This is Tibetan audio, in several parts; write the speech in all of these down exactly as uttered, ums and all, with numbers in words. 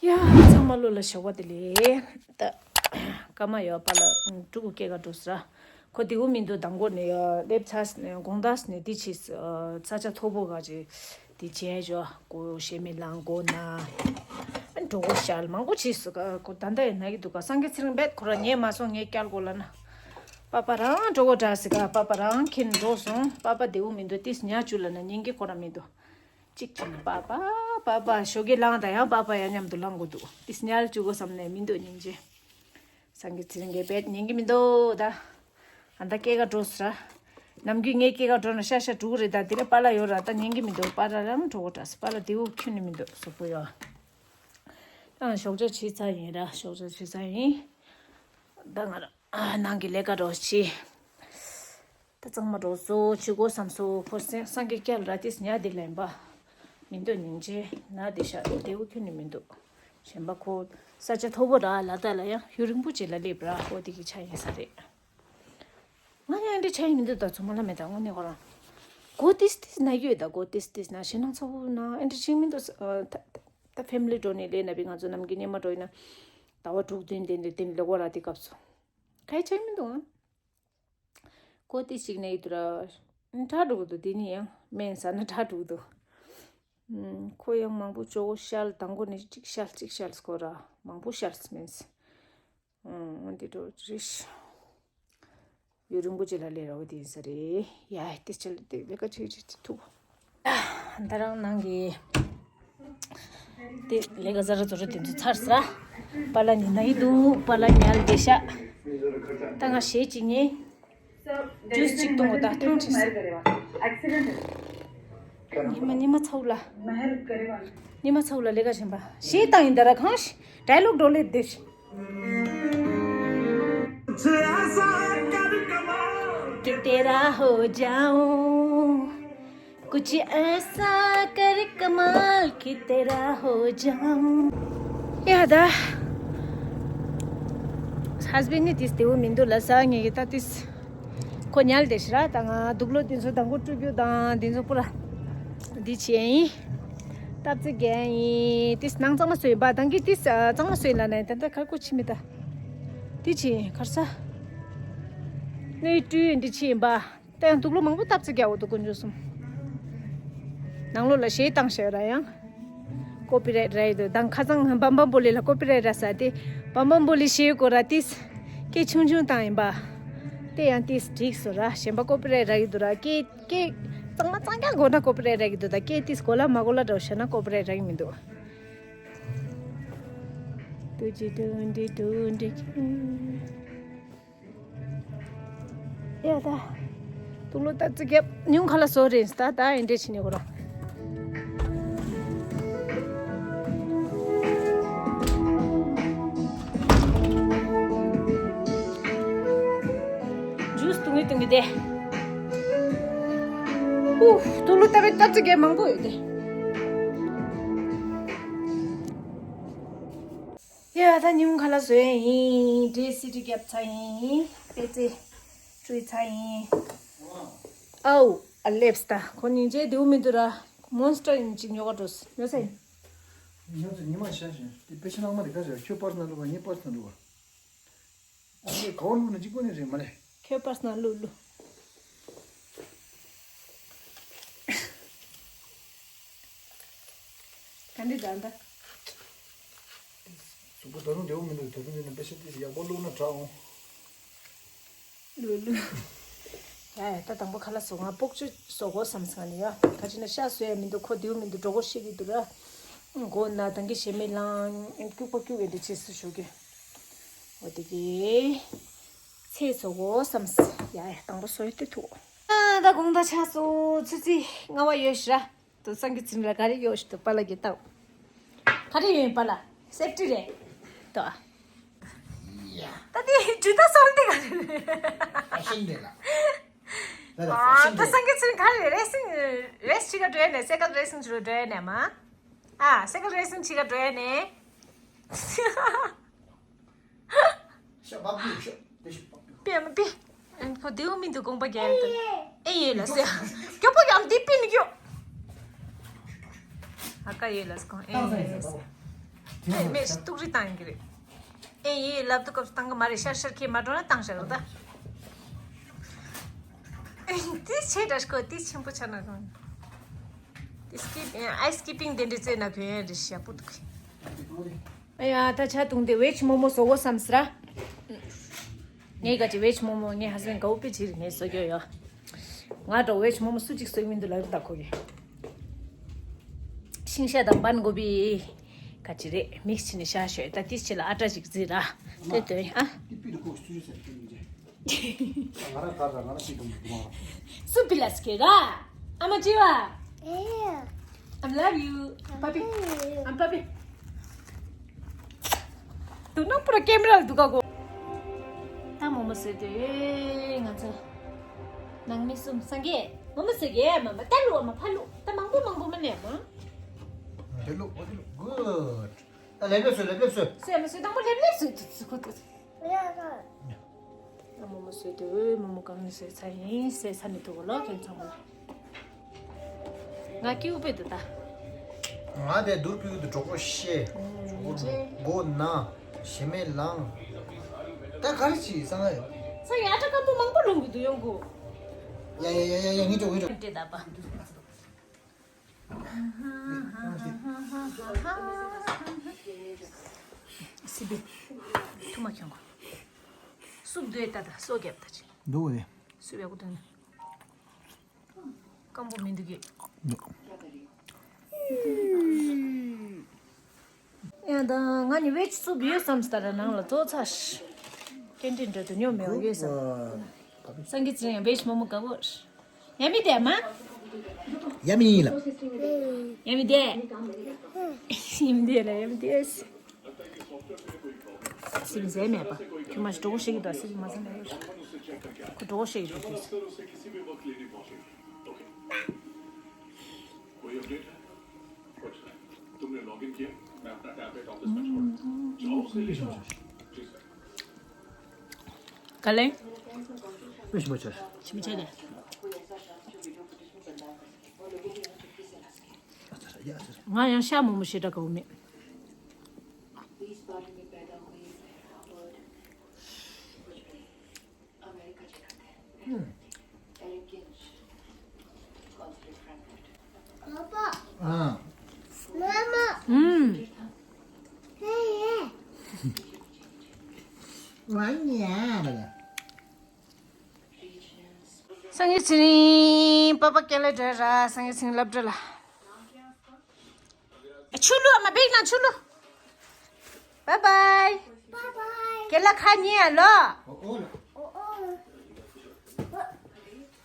ཡ། ཚང་མ་ལོ་ལ་ཞོགས་པ་བདེ་ལེགས། ད་སྐར་མ་ཡོད་པ་ལ་ཕྲུ་གུ་སྐྱེལ་ག་འགྲོ་ཟེར། ཁོ་དེའུ་མི་འདུག་མདང་དགོང་ནས་ཡ་སླེབས་ཚར་ནས་དགོང་དག་ནས་འདི་བྱས། ས་ཆ་མཐོ་པོ་ག་ཅིག་འདི་བྱས་ཞོག་ཁོ་ཞེ་མི་ལང་གོ་ན། འགྲོ་གོ་ཤལ་མང་པོ་བྱས་སུ་ཁོ་ད་ལྟ་ཡིན་ན་གི་འདུག་ག་སངས་རྒྱས་ཚེ་རིང་བེད་ཁོ་ར་ཉལ་མ་སོང་ངས་སྐྱལ་གོ་ལ་ན། པ་པ་རང་འགྲོ་གོ་འདྲ་ཟེར་ག་པ་པ་རང་ཁྱེར་འགྲོ་སོང་། པ་པ་དེའུ་མི་འདུག་ཏིས་ཉལ་བཅུག་ལ་ན་ཉིན་གི་ཁོ་ར་མི་འདུག་གཅིག་གིས་པ་པ་པ་པ་ཞོགས་ཀས་ལངས་དང་ཡང་པ་པ་ཡང་མཉམ་དུ་ལངས་དགོས་འདུག་ཏིས་ཉལ་བཅུག་གོ་བསམ་ནས་མི་འདུག་སྙིང་རྗེ། སངས་རྒྱས་ཚེ་རིང་གིས་བེད་ཉན་གི་མི་འདུག་ད། ཨ་ད་སྐྱེལ་ག་འགྲོ་ཟེར། ནམ་རྒྱུན་ངས་སྐྱེལ་ག་འགྲོ་ན་ཤ་ཤ་དྲུག་རེད། ད་དེ་རིང་པཱ་ལགས་ཡོད་ར་ད་ཉན་གི་མི་འདུག་པཱ་ལགས་རང་འགྲོ་གོ་འདྲ་ཟེར། པཱ་ལགས་དེའུ་ཁྱོན་ནས་མི་འདུག་གཟུགས་པོ་ཡོད། ཨ་ཞོགས་ཇ་བྱས་ཚར་ཡིན་ར་ཞོགས་ཇ་བྱས་ཚར་ཡིན། ད་ང་རང་ཨ་ནང་གི་ལས་ཀ་འགྲོ་ཆེ། ད་གཙང་མ་འགྲོ་སོ་ཆུ་གོ་བསམ་སོ་ཁོ་སེ་སངས་རྒྱས་སྐྱལ་ར་ཏིས་ཉལ་དེ་ལེན་པ། མི་འདུག་སྙིང་རྗེ་ན་དེ་ཤ་དེའུ་ཁྱོན་ནས་མི་འདུག་གཞན་པ་ཁོ་ས་ཆ་མཐོ་པོ་ར་ལ་ད་ལ་ཡང་ཡུན་རིང་པོ་ཅིག་ལ་སླེབས་ར་ཁོ་དེ་གི་ཆ་ཡིན་ས་རེད། ང་ཡང་འདི་ཆ་ཡིན་མི་འདུག་ད་ཚོ་མ་ལ་མེད་ད་དངོས་གནས་ཁོ་རང་། གོ་ཏིས་ཏིས་ན་ཡོད་ད་གོ་ཏིས་ཏིས་ན་ཞེ་ནང་ཚ་བོ་ན་ཨེ་འདྲ་ཅིག་མི་འདུག་ད་ཕེ་མི་ལི་འགྲོ་ནས་ལས་ན་བི་ང་ཚོ་ནམ་གི་ཉི་མ་འགྲོ་ཡིན་ན། ཟླ་བ་དྲུག་བདུན་དེ་འདྲ་དེ་འདྲ་ལོག་པ་ར་དེ་སྐབས་སུ། ག་ཡི་ཆ་ཡིན་མི་འདུག་ཨ། ཀོ་ཏི་ཞིག་ནས་ཡིད་དུ་ར། ཁྲ་འགྲོ་གི་འདུག་དེ་ནི་ཡང་སྨན་ཟ་ན་ཁྲ་འགྲོ་གི་འདུག་ཁོ་ཡང་མང་པོ་ཇོ་བོ་ཤལ་དང་པོ་ནས་གཅིག་ཤལ་གཅིག་ཤལ་སྐོར་ར་མང་པོ་ཤལ་སྨན། འདི་འགྲོ་རིས། ཡུན་རིང་པོ་ཅིག་ལ་ལས་ར་བ་དེ་ཡིན་ས་རེད། ཡ་ཏི་ཅལ་དེ་ལས་ཀ་ཆེ་ཆེ་ཏི་ཐུག་ད་རང་ནང་གི་དེ་ལས་ཀ་ཟ་ར་ཚོ་ར་དེ་ཚོ་ཚར་ས། པཱ་ལགས་ནི་ན་ཡི་འདུག་པཱ་ལགས་ཉལ་བསྡད་ཤག་ད་ང་ཞེ་གཅིག་ཉལ། ཇུས་གཅིག་གཏོང་གོ་ད་ཐང་ཆད་སོང་། ཉི་མ་ཉི་མ་ཚ་བོ་ལ། ཉི་མ་ཚ་བོ་ལ་ལས་ཀ་བྱེད་པ་ཞེ་དང་ཡིན་ད་ར་གང་ཞིག་ཌའི་ལོག་འགྲོ་ལེ་བསྡད་ཤག་ཀྱི་དེ་ར་ཧོ་ཇའོ། ཀུ་ཅི་ཨེ་སཱ་ཀར་ཀ་མལ་ཁི་ཏེ་ར་ཧོ་ཇའོ། ཡ་ད། ཧས་བྷེན་ནི་དེ་སྟེའུ་མི་འདུག་ལ་ས་ངེད་ཀྱི་ད་དེ། ཁོ་ཉལ་བསྡད་ཤག་ར་ད་ང་དུག་ལོག་དེ་ཚོ་དང་པོ་བཀྲུ་རྒྱུ་དང་དེ་ཚོ་པུ་ར། འདི་བྱས་ཡིན། སྟབས་ཙི་རྒྱལ་ཡིན་དེ་ནང་གཙང་མ་བཟོས་ཡིན་པ་དང་གི་དེ་གཙང་མ་བཟོས་ལ་ནས་ད་ལྟ་ཁར་ཁོ་ཕྱི་མི་ད། དེ་བྱས་ཡིན་ཁར་ས། ནས་བཀྲུས་ཡིན་འདི་བྱས་ཡིན་པ། ད་ཡང་དུག་ལོག་མང་པོ་སྟབས་ཙི་རྒྱག་འོ་དུ་དཀོན་མཆོག་གསུམ། ནང་ལོགས་ལ་གཞས་བཏང་བཞག་ར་ཡང་། ཀོ་པི་རའེ་ཊི་རག་གི་འདུག་དང་ཁ་སང་བམ་བམ་པོ་ལི་ལ་ཀོ་པི་རའེ་ཊི་རག་ས་དེ། བམ་བམ་པོ་ལི་གཞས་སྐོར་ར་ཏིས། སྐད་ཆུང་ཆུང་བཏང་ཡིན་པ། དེ་ཡང་ཏིས་འགྲིག་སོང་ར་གཞན་པ་ཀོ་པི་རའེ་ཊི་རག་གི་འདུག་ར་སྐད་སྐད། གཙང་མ་གཙང་རྐྱང་དགོས་ན་ཀོ་པི་རའེ་ཊི་རག་གི་འདུག་ད་སྐད་ཏིས་གོ་ལ་མ་གོ་ལ་འདྲ་བོ་བཤད་ན་ཀོ་པི་རའེ་ཊི་རག་གི་མི་འདུག་ཏུ་ཅི་ཏུ་འདི་ཏུ་འདི་ཁྱི། ཡ་ད། དུག་ལོག་སྟབས་ཙི་རྒྱབ་ཉུང་ཁ་ལ་བཟོ་རེད་ད་ད་ཡིན་འདྲེ་ཕྱི་ནས་གོ་རོགས། ཇུས་བཏུང་གི་བཏུང་གི་དེ། ཨུ། དུག་ལོག་སྟབས་སྟབས་ཙི་རྒྱབ་མང་པོ་ཡོད་དེ། ཡ་ད་ཉུང་ཁ་ལ་བཟོས་ཡིན། འདྲེ་སི་ཏི་རྒྱབ་ཚ་ཡིན། པེ་ཙེ་བཀྲུས་ཚ་ཡིན། ཨའུ། ཨ་ལེབས་ད་ཁོ་སྙིང་རྗེ་དེའུ་མི་འདུག་ར། མོན་སི་ཊར་ཡིན་ཅིག་ཉོ་ག་འགྲོ་ཉོ་ས་ཡིན། ཉོ་ཚེ་ཉི་མ་ཤ་ཞིང་དེ་པེ་ཤ་ནང་མ་རེ་ཁ་ཞག་ཁྱོད་པར་སྣ་ལུ་བ་ངའི་པར་སྣ་ལུ་བ། ཨ་ནི་ག་བ་ལུ་ན་གཅིག་པོ་ནི་རེད་མ་ལེ། ཁྱོད་པར་སྣ་ལུ་ལུ། ག་འདི་ད་ད། གཟུགས་པོ་ད་རུང་བདེ་བོ་མི་འདུག་ད་རུང་འདི་ན་པེ་ཤ་ཏིས་ཡག་པོ་བླུགས་ན་དྲག་འོང་། ལུ་ལུ། ཡ་ཡ་ད་དང་པོ་ཁ་ལག་བཟོ་ང་སྤོག་ཆུ་བཟོ་དགོས་བསམ་སོང་ནི་ཡ་ག་ཅི་ན་ཤ་བཟོ་ཡ་མི་འདུག་ཁོ་བདེ་བོ་མི་འདུག་གྲོད་ཁོག་བཤལ་གི་འདུག་ར། མགོ་ན་དང་གི་ཞེ་མེད་ལང་སྐྱུག་པ་སྐྱུག་ཡ་འདི་བྱེད་སུ་ཞོག་གི་འོ་དེ་གི། ཚེ་བཟོ་དགོས་བསམ་སོང་ཡ་ཡ་དང་པོ་བཟོ་ཡ་དེ་ཐུག་ཨ་ད་དགོང་དག་ཆགས་སོང་ཆུ་ཚོད་ལྔ་པ་ཡོད་ཤི་ར། དུ་སང་གི་ཚིན་ལ་ག་རེ་ཡོད་ཤི་དུ་པ་ལ་གི་ཏའོ། ག་རེ་ཡོད་པ་ལ་སེབ་ཏི་རེད། དོ། ཡ། ད་དེ་ཇུ་ད་སོང་དེ་ག་རེ་རེད། ཨ་ཤིན་དེ་ལ། ད་ད་ཨ་ད་སང་གི་ཚིན་ག་རེ་རེ་སིང་རེ་སི་ཅི་ག་འགྲོ་ཡ་ནས་སེ་ཀལ་རེ་སིང་ཅི་རུ་འགྲོ་ཡ་ནས་མ། ཨ་སེ་ཀལ་རེ་སིང་ཅི་ག་འགྲོ་ཡ་ནས། ཤ་བབ་ཡོད་ཤ་དེ་ཤ་བབ་ཡོད། པེ་མ་པེ། ཨན་ཁོ་དེའུ་མི་འདུག་དགོངས་པ་རྒྱལ་དུ། ཨེ་ཡོད་ལ་སེ། མགྱོགས་པོ་ཡང་འདི་པི་ནི་གྱོ། ཨ་ཀ་ཡོད་ལ་སྐོང་ཨེ་ཡོད་ལ་སེ། ཨེ་མེད་ཏུག་རི་བཏང་གི་རེད། ཨེ་ཡིས་ལབ་དུས་སྐབས་སུ་བཏང་གི་མ་རེད། ཤར་ཤར་ཁྱེད་མ་འགྲོ་ན་བཏང་ཤར་རོ་ད། ཨེ་དེ་ཆེ་དྲ་ཤ་དེ་ཆེན་པོ་ཆགས་ན་གང་། དེ་སྐིབ་ཨེ་སྐིབ་པིང་དེ་འདྲའི་རྩེ་ན་གོན་ཡ་རེད་ཤ་པོ་འདུག་ཨེ་ཡ་ད་ཆ་བཏུང་དེ་ཝེཇ་མོ་མོ་བཟོ་གོ་བསམ་སི་ར། ངས་ག་ཅི་ཝེཇ་མོ་མོ་ངའི་ཧ་སི་བན་དགའ་བོ་དཔེ་ཆེ་རེད་ངས་བཟོ་རྒྱུ་ཡོད། ང་འདྲ་ཝེཇ་མོ་མོ་སུ་གཅིག་བཟོས་མི་འདུག་ལབ་ད་ཁོ་གི། ཤིང་ཤ་དང་བན་གོ་བི། ག་ཅི་རེད་མིག་སི་བྱས་ནས་ཤ་ཤོད་ད་ཏིས་ཆེ་ལ་ཨ་ཏྲ་ཅིག་རྫི་ར། དེ་དོན་ཨ། ཏི་པི་ཏི་ཁོ་སུ་ཟེར་ཏི་མི་རྗེ། ང་ར་ག་ར་ང་ར་ཤི་དུ་མི་དུ་མ། སུ་པི་ལ་སི་ཀེ་ར། ཨ་མ་ཅི་བ། I'm love you. Papi. I'm Papi. དུ་ནང་པུ་ར་ཀེམ་ར་ལ་དུ་ག་གོ། ད་མོ་མོ་སོས་ཏེ་ང་ཚོ། ནང་མི་གསུམ་སངས་རྒྱས་མོ་མོ་སོས་ཀྱི་མ་མ་ད་ལུ་བ་མ་ཕ་ལུ་ད་མང་པོ་མང་པོ་མ་ནས་མ། དེ་ལུ་འོ་དེ་ལུ་གུད། ད་ལེབ་ལེབ་སོས་ལེབ་ལེབ་སོས། སོས་མ་སོས་དང་པོ་ལེབ་ལེབ་སོས་དུ་ཚུ་གོ་དུ། ད་མོ་མོ་སོས་ཏེ་མོ་མོ་གང་ནས་སོས་ཚ་ཡིན་སོས་ཚ་ནས་དུ་གོ་ལོ་ཁྱོད་ཚང་མ་ལ། ང་ཀིའུ་པེ་དུ་ད། ང་དེ་དུར་པིའུ་དུ་གྲོགས་པོ་ཤེས། གྲོགས་པོ་མགོ་ན། ཞེ་མེད་ལང་། ད་ག་རེ་བྱེད་སང་ཨེ། ས་ཡ་ཁྲ་སྐམ་པོ་མང་པོ་ལོང་གི་འདུག་ཡོང་གོ། ཡ་ཡ་ཡ་ཡ་ཡ་ངི་ཅོ་ངི་ཅོ། ཏེ་ད་པ། སི་པི། ཐུ་མ་ཁྱོང་གོ། སུབ་དུ་ཡེ་ད་ད་སོ་རྒྱབ་ད་ཅི། འདུག་གོ་དེ། སུབ་ཡག་པོ་དོན། སྐམ་པོ་མི་འདུག་གི། ཡང་དང་ང་ནི་ཝེཇ་སུབ་ཡོད་བསམ་སྟ་ར་ནང་ལ་བཙོ་ཚ་ཤི། སྐད་འདྲེན་འགྲོ་དུ་ཉོ་མེད་ཡོད་བསམ། སངས་རྒྱས་ཚེ་རིང་ཝེཇ་མོ་མོ་དགའ་བོ། ཡ་མི་དེ་མ། ཡ་མི་ལ། ཡ་མི་དེ། ཡ་མི་དེ་ལ་ཡ་མི་དེ། སིལ་ཟས་མེད་པ། ཁྱོད་མ་གྲོགས་ཤིག་གི་དང་སིལ་མ་ཟ་མེད་པ། ཁོ་གྲོགས་ཤིག་གི་དུས། ག་ལེ། ཞིམ་པོ་ཆགས། ཞིམ་པོ་ཆགས་ལེ། ང་ཡང་ཤ་མོག་མོག་ཞེ་དྲག་དགའ་བོ་མེད། ཨ། ཨུམ། ང་ཉལ་བ་ལ། སངས་རྒྱས་ཚེ་རིང་། པ་པ་ཀེ་ལེ་འདྲ་ར། སངས་རྒྱས་ཚེ་རིང་སློབ་གྲྭ་ལ། ཆུ་ལུ་ཨ་མ་བེག་ན་ཆུ་ལུ། བཱའི་བཱའི། བཱའི་བཱའི། ཀེ་ལ་ཁ་ཉེ་ཡ་ལོ།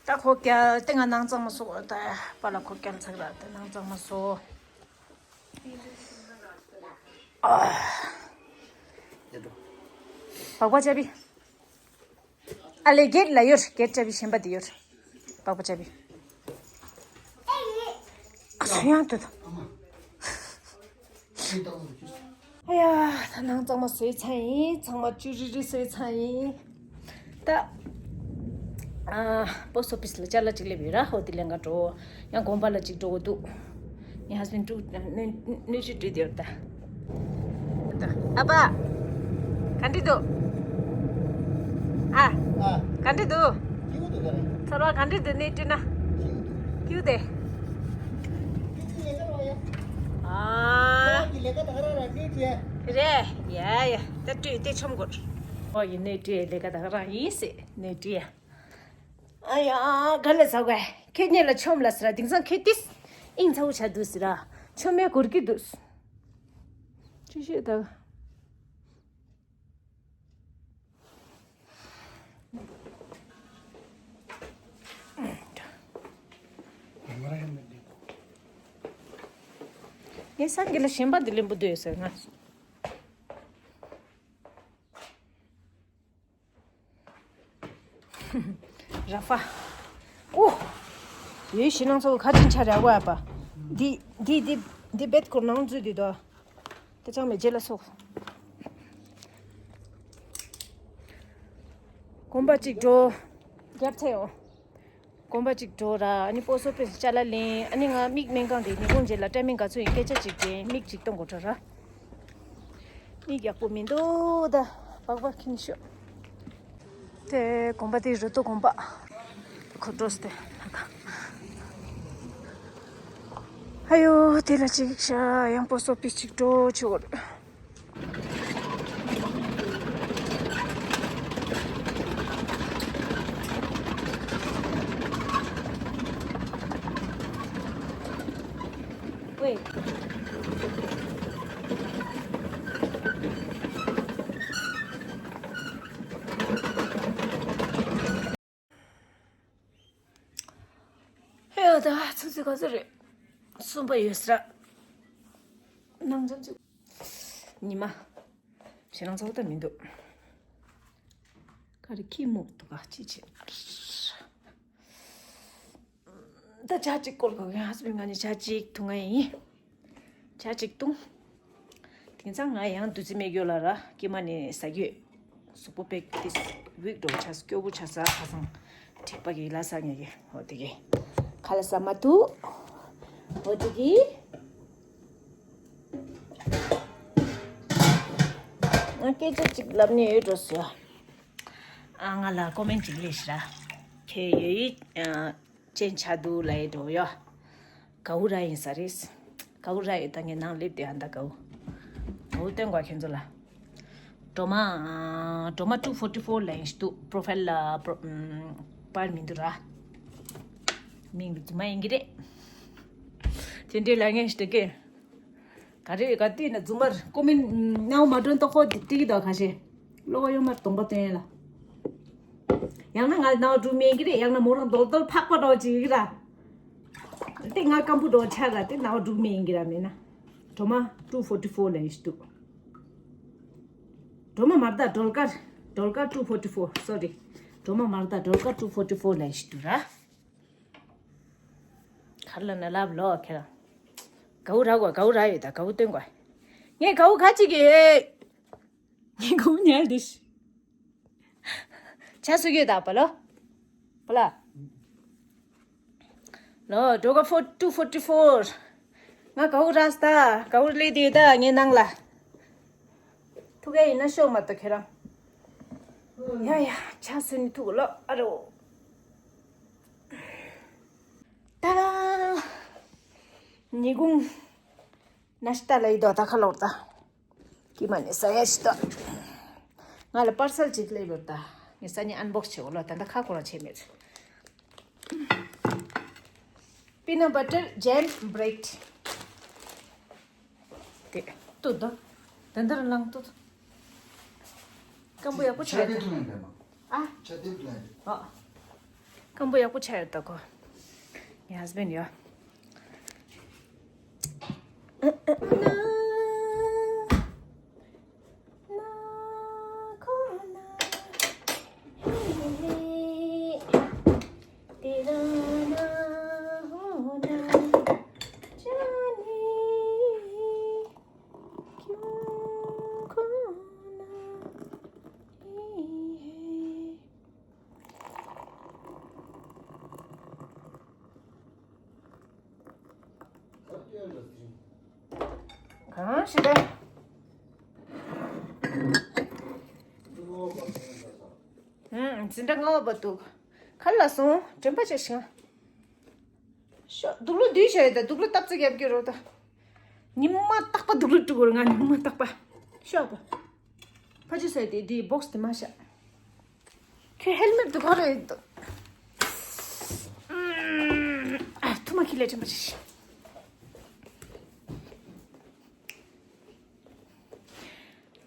ད་ཁོ་ཀྱ་ཏེ་ང་ནང་གཙང་མ་སོ་ད་པ་ལ་ཁོ་ཀྱ་ཚག་ར་ཏེ་ནང་གཙང་མ་སོ། ཨ། བག་བག་ཅ་བི། ཨ་ལེ་གེད་ལ་ཡོད། གེད་ཅ་བི་གཞན་པ་དེ་ཡོད། པག་པ་ཅ་བི། ཨ་སུ་ཡང་དུ་དུ། ཨ་ཡ་ད་ནང་གཙང་མ་བཟོས་ཚར་ཡིན། ཚང་མ་ཅུ་རི་རི་བཟོས་ཚར་ཡིན། ད་ཨ་པོ་སི་ཊི་ཨོ་ཕི་སི་ལ་ཅ་ལག་ཅིག་སླེབས་ཡོད་ར། ཧོ་དེ་ལེན་ག་འགྲོ། ཡང་དགོན་པ་ལ་ཅིག་འགྲོ་དགོས་འདུག་ངའི་ཧ་སི་བྷེན་ཌི་ཀྲུག་སྣོད་སྣོད་བཅུད་བཀྲུས་བསྡད་ཡོད་ད། ཨ་ཕ། ག་འདྲི་འདུག་ཨ། ཨ། ག་འདྲི་འདུག་སྐྱིད་པོ་འདུག་ག་རེ། ཚོར་བ་ག་འདྲི་འདུག་སྣོད་བཀྲུས་ན། སྐྱིད་པོ་འདུག་སྐྱིད་པོ་དེ། ཨ། ཁྱེད་ཀྱི་ལས་ཀ་ད་ག་རང་རང་བཀྲུས་བྱས། རེད། ཡ་ཡ། ད་བཀྲུས་ཏེ་ཆོམ་དགོས། ཁོ་ཡི་སྣོད་བཀྲུས་ལས་ཀ་ད་ག་རང་ཡིན་ཟེར་སྣོད་བཀྲུས་ཡ། ཨ་ཡ། ག་ལ་ཟ་ག་ཁྱེད་གཉིས་ལ་ཆོམ་ལ་ཟེར་ར། དེང་སང་ཁྱེད་ཏིས་ཨིང་ཚ་བོ་བྱ་འདུག་ཟེར་ར། ཆོམ་མེད་གོར་གི་འདུག་ཅི་ཤེས་ད། ངས་སང་གི་ལ་གཞན་པ་འདི་ལེན་པོ་འདོད་ཟེར་ང་། ར་ཧྥ། ཨོ། ཡོད་ཞེ་ནང་ཚོ་ཁ་ཅིག་ཆ་ར་བ་པ། འདི་འདི་འདི་འདི་བེད་ཁོར་ནང་འཛུལ་འདི་དོ། དེ་ཅང་མེད་རྗེས་ལ་སོགས། གོམ་པ་གཅིག་འགྲོ། རྒྱབ་ཚད་འོ། གོམ་པ་གཅིག་འགྲོ་ར། ཨ་ནི་པོ་སོ་པེ་ཅ་ལག་ལེན། ཨ་ནི་ང་མིག་སྨན་ཁང་དེ་ཉིན་གུང་རྗེས་ལ་ཏྲ་མིན་ག་ཚོད་ཡིན་སྐད་ཆ་གཅིག་དྲན། མིག་གཅིག་གཏོང་དགོས་འགྲོ་ར། མིག་ཡག་པོ་མི་འདུག་ད་སྦག་སྦག་ཁྱིན་ཤོག་དེ་དགོན་པ་དེ་རུ་ཏོ་དགོན་པ། ཁོ་འགྲོ་སྟེ། ཨ་ཡོ་དེ་ལ་ཅིག་ཤ་ཡང་པོ་སོ་པིས་ཅིག་འགྲོ་ཆོག་ཝེ། ཧེ་ད་ཚོད་ཚོད་ག་ཚོད་རེད། གསུམ་པ་ཡོད་ས་ར། ནང་ཙམ་ཚོད། ཉི་མ། ཞེ་ནང་ཚ་བོ་ད་མི་འདུག་ག་རེ་ཁྱི་མོ་འདུག་ག་ཅི་བྱེད་ན། ད་ཇ་གཅིག་སྐོལ་དགོས་ཀྱི་ཧ་སི་བི་ང་ནི་ཇ་གཅིག་འཐུང་ང་ཡིན། ཇ་གཅིག་འཐུང་། དེང་སང་ང་ཡང་བདུད་རྩི་མེད་རྒྱུ་ལ་ར་ཀྱེ་མ་ནི་ཟ་རྒྱུ། གཟུགས་པོ་པེག་ཏི་ཝིག་འགྲོ་ཆ་སྐྱོ་བོ་ཆ་ས་ཁ་སང་། དྲེག་པ་གི་ལ་ས་ངེ་གི་ཧོ་དེ་གི། ཁ་ལ་ས་མ་ཐུ། ཧོ་དེ་གི། ང་སྐད་ཆ་གཅིག་ལབ་ནས་ཡོད་འགྲོ་ཟེར། ཨ་ང་ལ་ཀོ་མེན་གཅིག་ལས་ཤི་ར། ཁྱེད་ཡོད་ཡིད་ཅན་ཆ་དུ་ལ་ཡི་འགྲོ་ཡོ། གའུ་ར་ཡིན་ས་རེད། གའུ་ར་ཡི་ད་ངའི་ནང་སླེབས་དེ་ཨ་ད་གའུ། གའུ་སྟོན་དགོས་ཁྱེད་ཚོ་ལ། སྒྲོལ་མ། སྒྲོལ་མ་two forty four ལ་ཡིན་ཤི་འདུག་པྲོ་ཕའིལ་ལ་པར་མི་འདུག་ར། མིང་འདི་རྫུན་མ་ཡིན་གྱི་རེད། དེ་འདྲའི་ལ་ངན་ཞིག་འདུག་གི། ག་རེ་ག་དུས་ན་རྫུན་མར་ཀོ་མིན་རྣ་བ་མ་སྒྲོན་ཏོ་ཁོ་དེ་ཏིག་དོ་ཁ་ཤས། བློ་བ་གཡོ་མར་གདོང་པ་སྟོན་ཡ་ལ། ཡང་ན་ང་རྣ་བ་འགྲུབ་མེད་ཀྱི་རེད། ཡང་ན་མོ་རང་རྡོལ་རྡོལ་ཕག་པ་འདྲ་བོ་ཅིག་ཡིན་གྱི་ར། དེ་ང་སྐམ་པོ་འདྲ་བོ་ཆགས་ར་དེ་རྣ་བ་འགྲུབ་མེད་ཡིན་གྱི་ར་མེད་ན། སྒྲོལ་མ་two forty four ལ་ཡིན་ཤི་འདུག་སྒྲོལ་མ་མར་ད་སྒྲོལ་དཀར། སྒྲོལ་དཀར་two forty four, sorry. སྒྲོལ་མ་མར་ད་སྒྲོལ་དཀར་two forty four ལ་ཡིན་ཤི་འདུག་ར། གར་ལ་ན་ལབ་ལོ་ཁྱེད་རང་། གའུ་ར་གོ་གའུ་ར་ཡོད་ད་གའུ་སྟོན་གོ་ངས་གའུ་ག་ཅིག་གི་ངས་གའུ་ཉལ་དུ་ཤི། ཆ་སུ་གི་ད་པ་ལོ། པ་ལ། ལོ་འགྲོ་ག་ཕོ་two forty four། ང་གའུ་ར་སྟ་གའུ་ལེ་དེ་ད་ངའི་ནང་ལ། ཐུག་ག་ཡིན་ན་ཤོག་མ་གཏོགས་ཁྱེད་རང་། ཡ་ཡ་ཆ་སུ་ནི་ཐུག་ལོ་ཨ་རོ། ཏ་ད། ཉི་གུང་། ནས་ཏ་ལ་ཡི་དོ་ད་ཁ་ལོར་ད། ཀྱི་མ་ནི་ས་ཡ་ཤི་ཏོ། ང་ལ་པར་སལ་ཅིག་ལེབ་ཡོད་ད། ངས་ས་ཉི་ཨན་བོག་སི་བྱེད་འོ་ལོ་ད་ད་ཁ་ཁོ་རང་བྱེད་མེད། Peanut butter jam bread. དེ་ཏུ་ད། ད་འདར་ལང་ཏུ། སྐམ་པོ་ཡག་པོ་ཆགས་ཡོད་ད། ཨ། ཨ། སྐམ་པོ་ཡག་པོ་ཆགས་ཡོད་ད་གོ། ངའི་ཧས་བྷེན་ཡོད། གང་ཞིག་རེད། ཨུམ། འཛིན་གྲྭ་ལྔ་པ་འདུག་ག་ལ་སོང་དྲན་པ་བྱས་ཤིང་། ཤོག་དུག་ལོག་བསྡུས་བྱས་ཡོད་ད། དུག་ལོག་བཏབ་ཚེ་རྒྱབ་ཀྱི་རོ་ད། ཉི་མ་རྟག་པ་དུག་ལོག་བཀྲུ་དགོས་རེད། ང་ཉི་མ་རྟག་པ། ཤོག་པ། ཕ་ཆུ་ཟོས་ཏེ་འདི་བོག་སི་དེ་མ་བཞག་ཁྱོད་ཧེལ་མེད་དུ་ག་རེ་ཡོད་དོ། ཨ་ཐུ་མ་ཁྱི་ལས་དྲན་པ་ཆེ་ཤི།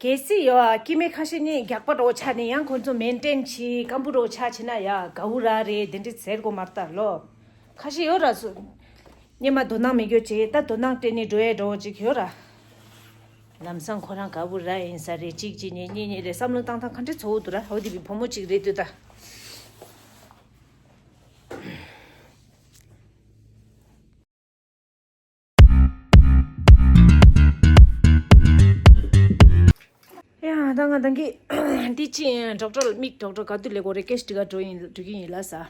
གལ་སྲིད་ཡོད་ཨ་སྐྱེ་དམན་ཁ་ཤས་ནི་རྒྱགས་པ་འདྲ་བོ་ཆགས་ནས་ཡང་ཁོ་ཚོ་མེན་ཏེན་བྱེད་སྐམ་པོ་འདྲ་བོ་ཆགས་བྱེད་ན་ཡ་གའུ་ར་རེད་དེ་འདྲ་ཟེར་དགོས་མ་རེད་ད་ལོ། ཁ་ཤས་ཡོད་ར་སུ། སྙེ་མ་དོ་སྣང་མི་དགོས་བྱེད་ད་དོ་སྣང་སྤྲད་ནས་འགྲོ་ཡས་འདྲ་བོ་ཅིག་ཡོད་ར། ལམ་སང་ཁོ་རང་དགའ་པོ་ར་ཡིན་ས་རེད། གཅིག་གཅིག་གཉིས་གཉིས་གཉིས་རེད་བསམ་བློ་བཏང་སྟངས་ག་འདྲ་ཚོ་བོ་འདུག་ར། འོ་དེ་བི་བུ་མོ་གཅིག་རེད་འདུག་ད། ཡ་ད་ང་ད་གི་འདི་ཅི་ཌོག་ཊར་མིག་ཌོག་ཊར་ག་དུས་ལས་གོ་རེ་ཀེ་ཤི་ཊི་ག་འགྲོ་ཡིན་འགྲོ་གི་ཡིན་ལ་ས།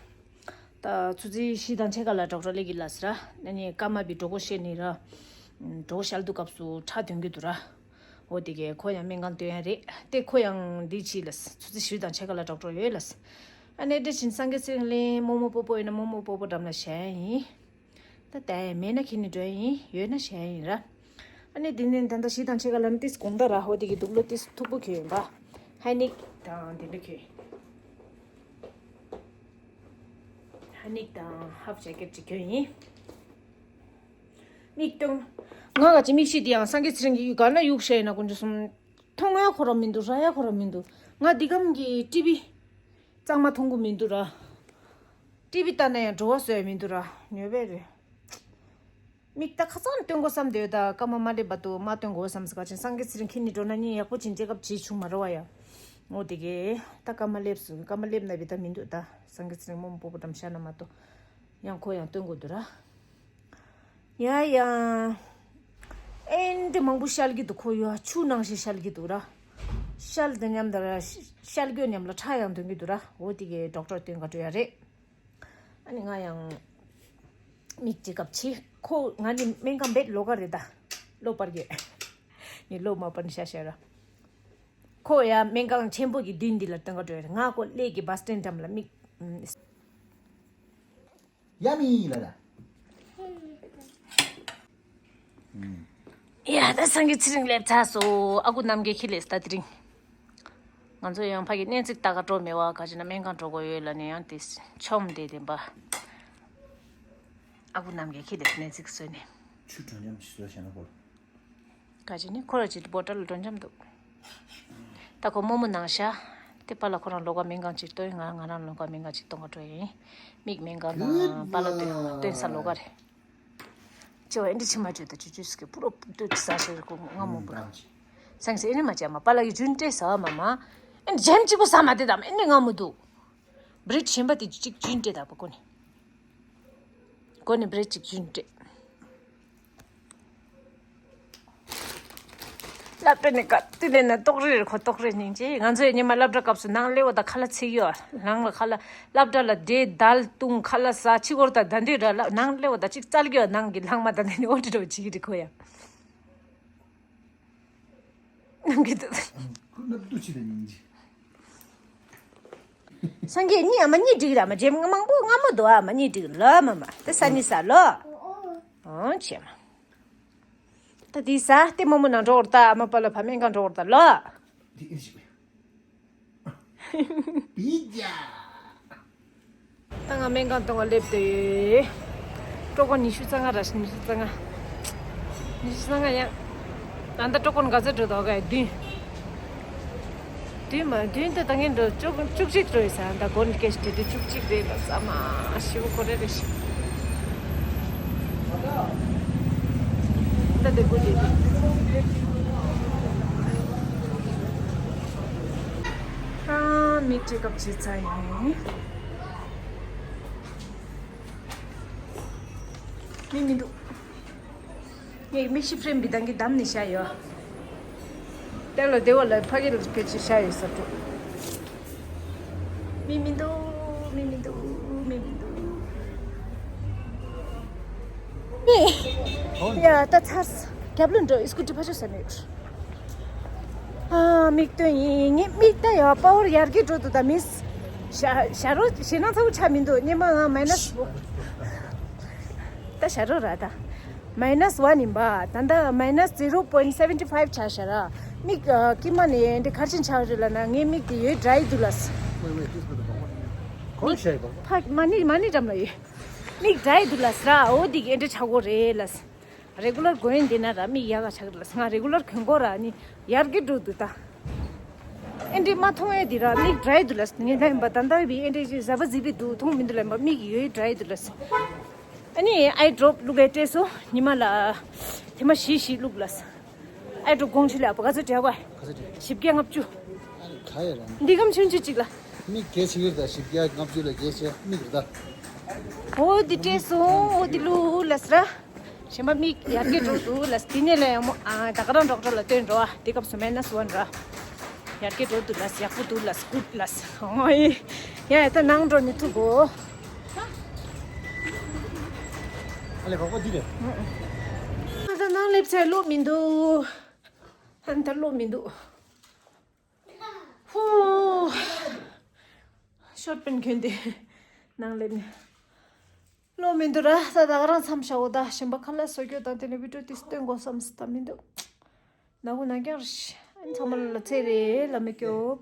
ད་ཆུ་ཚོད་བཞི་དང་ཕྱེད་ཀ་ལ་ཌོག་ཊར་སླེབས་ཀྱི་ལ་ས་ར། ཨ་ནི་སྐར་མ་བི་གྲོད་ཁོག་བཤལ་ནི་ར། གྲོད་ཁོག་བཤལ་དུས་སྐབས་སུ་ཁྲག་འདོན་གྱི་འདུག་ར། འོ་དེ་གས་ཁོ་ཡང་སྨན་ཁང་སྟོན་ཡ་རེད། དེ་ཁོ་ཡང་འདི་བྱིས་ལ་ཆུ་ཚོད་བཞི་དང་ཕྱེད་ཀ་ལ་ཌོག་ཊར་ཡོད་ལ། ཨ་ནེ་དེ་བཞིན་སངས་རྒྱས་ཚེ་རིང་ལན་རྨོ་མོ་སྤོ་སྤོ་ཡོད་ན་རྨོ་མོ་སྤོ་སྤོ་འགྲམ་ལ་བཞག་ཡ་ཡིན། ད་ལྟ་མེད་ན་ཁྱེར་ནས་འགྲོ་ཡ་ཡིན། ཡོད་ན་བཞག་ཡ་ཡིན་ར། ཨ་ནེ་དེ་ནས་ད་ལྟ་བཞི་དང་ཕྱེད་ཀ་ལ་ནི་ཏིས་དགོང་དག་ར། འོ་དེ་གི་དུག་ལོག་ཏིས་མཐུག་པོ་གྱོན་ཡིན་པ། ཧ་ནིག་དང་དེ་འདྲ་གྱོན། ཧ་ནིག་དང་ཧབ་ཇེ་ཀེཊ་ཅིག་གྱོན་ཡིན། མིག་སྟོན། ང་ག་ཅི་མིག་ཤེལ་དེ་ཡང་སངས་རྒྱས་ཚེ་རིང་གི་ག་ན་གཡུག་བཞག་ཡིན་ན་དཀོན་མཆོག་གསུམ། མཐོང་ཡ་ཁོ་རང་མི་འདུག་ར་ཡ་ཁོ་རང་མི་འདུག་ང་འདི་གམ་གྱི་ཊི་བི་གཙང་མ་མཐོང་གི་མི་འདུག་ར། ཊི་བི་ལྟ་ན་ཡང་བྲོ་བ་བཟོ་ཡ་མི་འདུག་ར། ཉོས་པས་རེད། མིག་ལྟ་ཁ་སང་སྟོན་དགོས་བསམ་དེ་ད་སྐར་མ་མ་སླེབས་བར་དུ་མ་སྟོན་དགོས་བསམ་ཟེར། ག་ཅིན་སངས་རྒྱས་ཚེ་རིང་ཁྱེར་ནས་འགྲོ་ན་ནི་ཡག་པོ་ཅིག་ཅེག་ཨབ་བྱེད་བྱུང་མ་རེད་བ་ཡ། འོ་དེ་གས་ད་སྐར་མ་སླེབས་སོང་། སྐར་མ་སླེབས་ན་བི་ད་མི་འདུག་ད་སངས་རྒྱས་ཚེ་རིང་རྨོ་མོ་སྤོ་སྤོ་འགྲམ་བཞག་ན་མ་གཏོགས། ཡང་ཁོ་ཡང་སྟོན་དགོས་འདུག་ར། ཡ་ཡ། ཨེ་འདྲ་མང་པོ་བཤལ་གྱི་འདུག་ཁོ་ཡ་ཆུ་ནང་བཞིན་བཤལ་གྱི་འདུག་ར། བཤལ་དུས་མཉམ་དུ་ར། བཤལ་རྒྱུ་མཉམ་ལ་ཁྲག་ཡང་འདོན་གྱི་འདུག་ར། འོ་དེ་གས་ཌོག་ཊར་སྟོན་ག་འགྲོ་ཡ་རེད། ཨ་ནི་ང་ཡང་མིག་ཅེག་ཨབ་བྱེད། ཁོ་ང་ནི་སྨན་ཁང་བེད་ལོག་ག་རེད་ད། ལོ་པར་གྱི། ངས་ལོ་མ་པར་ནི་ཤ་ཤ་ར། ཁོ་ཡང་སྨན་ཁང་ཆེན་པོ་གི་མདུན་འདི་ལ་སྟོན་ག་འགྲོ་ཡ་རེད། ང་ཁོ་སླེ་གི་བ་སི་ཊན་འགྲམ་ལ་མིག་ཡ་མི་ལ་ལ། ཡ་ད་སངས་རྒྱས་ཚེ་རིང་སླེབས་ཚར་སོང་། ཨ་ཁུ་རྣམ་རྒྱལ་ཁྱེར་སླེབས་ད་དེ་རིང་། ང་ཚོ་ཡང་ཕ་གི་གནས་ཚིག་ལྟ་ག་འགྲོ་མེད་བ། ག་ཅི་ན་སྨན་ཁང་འགྲོ་དགོས་ཡོད་ལ་ནི་ཡང་དེ་ཆོམ་དེ་དེ་འབའ། ཨ་ཁུ་རྣམ་རྒྱལ་ཁྱེར་སླེབས་གནས་ཚིག་བཟོས་ནས། ཆུ་དྲོན་འཇམ་ཞིག་བཟོས་བྱས་ན་གོ། ག་ཅི་ནི་ཁོ་ར་ཅིག་བོ་ཊལ་དྲོན་འཇམ་འདུག་ད་ཁོ་རྨོ་མོ་ནང་བཞག་དེ་པཱ་ལགས་ཁོ་རང་ལོགས་ཀ་སྨན་ཁང་ཅིག་སྟོན། ང་ང་རང་ལོགས་ཀ་སྨན་ཁང་ཅིག་གཏོང་ག་འགྲོ་ཡིན། མིག་སྨན་ཁང་དང་པཱ་ལགས་སྟོན་སྟོན་ས་ལོགས་ཀ་རེད། ཅེ་བ་ཨེ་འདྲི་ཕྱི་མ་བརྗོད་ད་ཅུ་ཅུ་སི་ཀེ་པུ་རོ་སྟོད་ཀྱི་ས་ཞིག་རེད་ཁོ་ང་མོ་པུ་ར། སང་སེ་ཨེ་ནི་མ་བྱས་མ་པཱ་ལགས་ཀྱི་ཇུན་ཏེ་ས་མ་མ། ཨེ་འདྲི་ཇེམ་གཅིག་པོ་ས་མ་དེ་དམ་ཨེ་འདྲི་ང་མོ་འདུག་བྲེད་གཞན་པ་དེ་གཅིག་ཇུན་ཏེ་ད་པ་ཀོ་ནི། ཀོ་ནི་བྲེད་གཅིག་ཇུན་ཏེ། སློབ་གྲྭ་ནས་ག་དུས་ལས་ན་ཏོག་རེ་རེ་ཁོ་ཏོག་རེ་སྙིང་རྗེ། ང་ཚོའི་ཉི་མ་སློབ་གྲྭ་སྐབས་སུ་ནང་སླེབས་པ་དང་ཁ་ལག་ཚིག་ཡོད། ནང་ལ་ཁ་ལག་སློབ་གྲྭ་ལ་འབྲས་དལ་བཏུང་ཁ་ལག་ཟ་ཕྱི་སྐོར་དང་ད་འདི་ར་ལ་ནང་སླེབས་པ་དང་གཅིག་རྩལ་གྱི་ནང་གི་ལྷག་མ་དང་ནི་འོ་དྲི་འགྲོ་བྱེད་ཀྱི་རེད་ཁོ་ཡ། ནང་གི་དུ། ཁོ་ནབ་ཏུ་ཆི་དང་སྙིང་རྗེ། སངས་རྒྱས་གཉིས་ཨ་མ་གཉིས་འགྲིག་ར་མ་རྗེ་མང་པོ་སྔ་མོ་དོ་ཨ་མ་གཉིས་འགྲིག་ལོ་མ་མ་དེ་ས་ནི་ས་ལོ། ཨོ་ཆེ་མ། ད་དེ་ས་ལྟད་མོ་མོ་ནང་འགྲོ་བར་ད་ཨ་མ་པ་ལ་ཕ་སྨན་ཁང་འགྲོ་བར་ད་ལོ། དེ་ཨེ་ཞིག་པི་ཇ། ད་ང་སྨན་ཁང་སྟོང་བ་སླེབས་ཏེ། ཀྲོ་ཀོན་ཉི་ཤུ་རྩ་ལྔ་ར་ཉི་ཤུ་རྩ་ལྔ། ཉི་ཤུ་རྩ་ལྔ་ཡང་། ད་ལྟ་ཀྲོ་ཀོན་ག་ཚོད་འགྲོ་དོ་ག་བདུན། བདུན་མ་བདུན་ད་ད་ངན་འགྲོ་བཅུ་བཅུ་གཅིག་འགྲོ་ཡི་ས་ད་གོན་ཀེ་ཤི་དེ་དུས་བཅུ་གཅིག་རེད་ལ་ས་མ་ཞིབ་གོ་རེ་རེ་ཞིག་ད་དེ་གོ་དེ་དེ། ཨ་མིག་ཅེག་ཨབ་བྱེད་ཚར་ཡིན། མི་མི་འདུག་ངས་མིག་ཤི་ཕྲེང་བི་དང་གི་བསྡམས་ནས་བཞག་ཡོད། དེ་ལ་བདེ་བ་ལ་ཕ་གི་ལ་སྐད་ཆ་བཤད་ཡོད་ས་འགྲོ། མི་མི་འདུག་མི་མི་འདུག་མི་མི་འདུག་ཡ་ད་ཚར། རྒྱབ་ལོན་འགྲོ་སྐུ་ཊི་ཕ་ཆོ་ས་མེད། ཨ་མིག་སྟོན་ཡིན་ངས་མིག་ད་ཡ་པ་ཝར་ཡར་གི་འགྲོ་འདུག་ད་མིས། ཞྭ་ཞྭ་རོ་ཞེ་ནང་ཚ་བོ་ཆ་མི་འདུག་སྙེ་མ་ང་མའི་ནས་ད་ཞྭ་རོ་ར་ད། མའི་ནས་ཝན་ཡིན་པ། ད་ལྟ་མའི་ནས་ཛི་རོ་པོ་ཡིན་སེ་ཝན་ཊི་ཕའིབ་ཆགས་ཤག་ར། མིག་ཨ་ཀི་མ་ནས་འདི་གར་ཆེན་ཆགས་རེད་ལ་ན་ངའི་མིག་དེ་ཡོད་ཌ་རའི་འདུག་ལ། Wait, wait, this is the one. གོང་ཞྭ་ཡིན་པ། ཕ་མ་ནི་མ་ནི་འགྲམ་ལ་ཡོད། མིག་ཌ་རའི་འདུག་ལ་སི་ར་འོ་འདི་གི་འདྲ་ཆགས་གོ་རེད་ལ། རེ་གུ་ལར་གོན་འདི་ན་ར་མིག་ཡག་ག་ཆགས་རེད་ལ་ང་རེ་གུ་ལར་གོན་གོ་ར་ནི་ཡར་གི་འགྲོ་འདུག་ད། ཨེ་འདྲི་མ་མཐོང་ཨེ་འདི་ར་མིག་ཌ་རའི་འདུག་ལ་ངས་ད་ཡིན་པ་ད་ལྟ་བི་ཨེ་འདྲི་ཞིག་ཟ་བ་ཟི་བི་འདུག་མཐོང་མི་འདུག་ལ་ཡིན་པ་མིག་ཡོད་ཌ་རའི་འདུག་ལ། ཨ་ནི་ཨའི་ཌོབ་བླུག་གས་སྤྲད་སོང་ཉི་མ་ལ། དེ་མ་བཞི་བཞི་བླུག་ལ། ཨའི་ཌོབ་དགོང་ཆུ་ལ་ཨ་པ་ག་ཚོད་སྤྲད་བ། ག་ཚོད་སྤྲད། བཞི་བརྒྱ་ལྔ་བཅུ། ཨ་ནི་ག་ཡ་རང་། འདི་གམ་ཆུང་ཆུང་ཅིག་ལ། མིག་གལ་ཆེ་གི་རེད་ད་བཞི་བརྒྱ་ལྔ་བཅུ་ལ་གལ་ཆེ་མིག་རེད་ད། འོ་འདི་སྤྲད་སོང་འོ་འདི་བླུག་ལ་སི་ར། གཞན་པ་མིག་ཡར་རྒྱས་འགྲོ་འདུག་ལ་སི་དེ་ནས་ལ་ཡང་མོ་ཨ་ད་ག་རང་ཌོག་ཊར་ལ་སྟོན་འགྲོ་ཨ་དེ་སྐབས་སུ་མའི་ནས་ཝན་ར། ཡར་རྒྱས་འགྲོ་འདུག་ལ་སི་ཡག་པོ་འདུག་ལ་སི་གུཌ་ལ་སི་ཨོ་ཡེ། ཡ་ཡ་ད་ནང་འགྲོ་ནི་ཐུག་གོ་ཨ་ལེ་གོག་པ་འདི་རེད། ཨ་ད་ནང་སླེབས་ཚེ་བློ་མི་འདུག་ཨན་ད་བློ་མི་འདུག་ཧུ། ཤོར་པན་གྱོན་ཏེ་ནང་ལེན། བློ་མི་འདུག་ར། ད་ད་ག་རང་མཚམས་བཞག་འོ། ད་གཞན་པ་ཁ་ལག་བཟོ་རྒྱུ་དང་དེ་ནས་བི་ཌིའོ་དེ་སྟོན་དགོས་བསམ་སི་ད་མི་འདུག་ན་གུ་ན་རྒྱང་རེད། ཨན་ཚང་མ་ལ་ལ་ཚེ་རེད་ལ་མི་སྐྱོབ།